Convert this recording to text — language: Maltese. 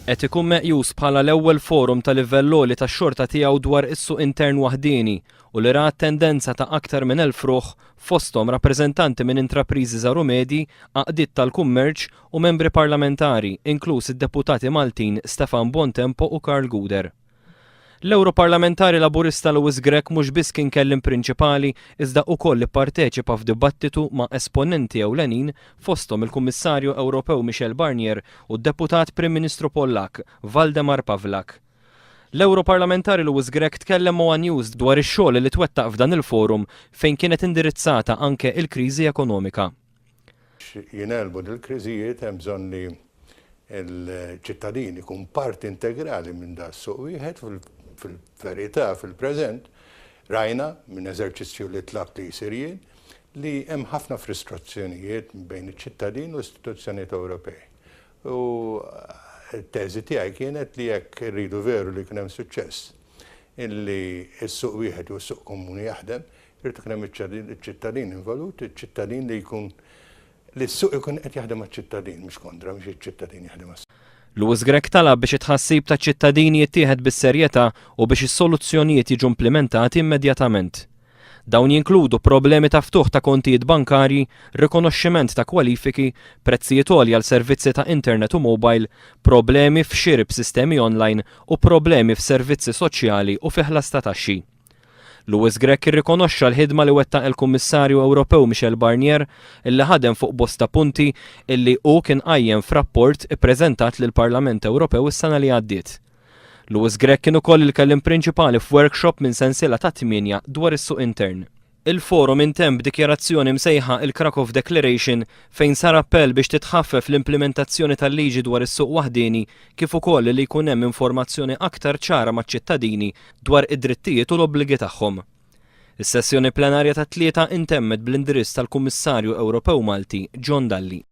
Qed ikun meqjus bħala l-ewwel forum ta' livell għoli tax-xorta tiegħu dwar is-suq intern waħdieni u li ra attendenza ta' aktar minn 1,000 ruħ fosthom rappreżentanti minn intrapriżi żgħar u medji, għaqdiet tal-kummerċ u membri parlamentari, inkluż id-deputati Maltin Stefan Buontempo u Karl Gouder. L-Ewroparlamentari Laburista Louis Grech mhux biss kien kelliem prinċipali iżda ukoll ipparteċipa f'dibattitu ma' esponenti ewlenin fosthom il-Kummissarju Ewropew Michel Barnier u d-Deputat Prim Ministru Pollakk, Waldemar Pawlak. L-Ewroparlamentari Louis Grech tkellem ma' one News dwar ix-xogħol li twettaq f'dan il-forum fejn kienet indirizzata anke il-kriżi ekonomika. Biex jingħelbu dil-kriżijiet hemm bżonn li l-ċittadin ikun parti integrali minn da s-suq wieħed. Fil-verità, fil-preżent, rajna minn eżerċizzju li tlabt li jsir jien li hemm ħafna frustrazzjonijiet bejn iċ-ċittadin u l-istituzzjonijiet Ewropej. U t-teżi tiegħi kienet li jekk irridu veru li jkun hemm suċċess illi s-suq wieħed jew s-suq komuni jaħdem, Irid ikun hemm iċ-ċittadin involut, iċ-ċittadin li jkun li s-suq ikun qed jaħdem għaċ-ċittadin mhux kontra, mhux iċ-ċittadin jaħdem għas. Louis Grech talab biex it-tħassib taċ-ċittadini jittieħed bis-serjetà u biex is-soluzzjonijiet jiġu implimentati immedjatament. Dawn jinkludu problemi ta' ftuħ ta' kontijiet bankarji, rikonoxximent ta' kwalifiki, prezzijiet għolja għal servizzi ta' internet u mobile, problemi f'xiri b'sistemi online u problemi f'servizzi soċjali u fi ħlas ta' taxxi. Louis Grech irrikonoxxa l-ħidma li wettaq il-Kummissarju Ewropew Michel Barnier illi ħadem fuq bosta punti illi hu kien qajjem f'rapport ippreżentat lill-Parlament Ewropew is-sena li għaddiet. Louis Grech kien ukoll il-kelliem prinċipali f'workshop minn sensiela ta' tmienja dwar is-suq intern. Il-forum intemm b'dikjarazzjoni msejħa il-Krakow Declaration fejn sar appell biex titħaffef l-implimentazzjoni tal-liġi dwar is-suq waħdieni kif ukoll li jkun hemm informazzjoni aktar ċara maċ-ċittadini dwar id-drittijiet u l-obbligi tagħhom. Is-sessjoni plenarja tat-Tlieta intemmet bl-indirizz tal-Kummissarju Ewropew Malti John Dalli.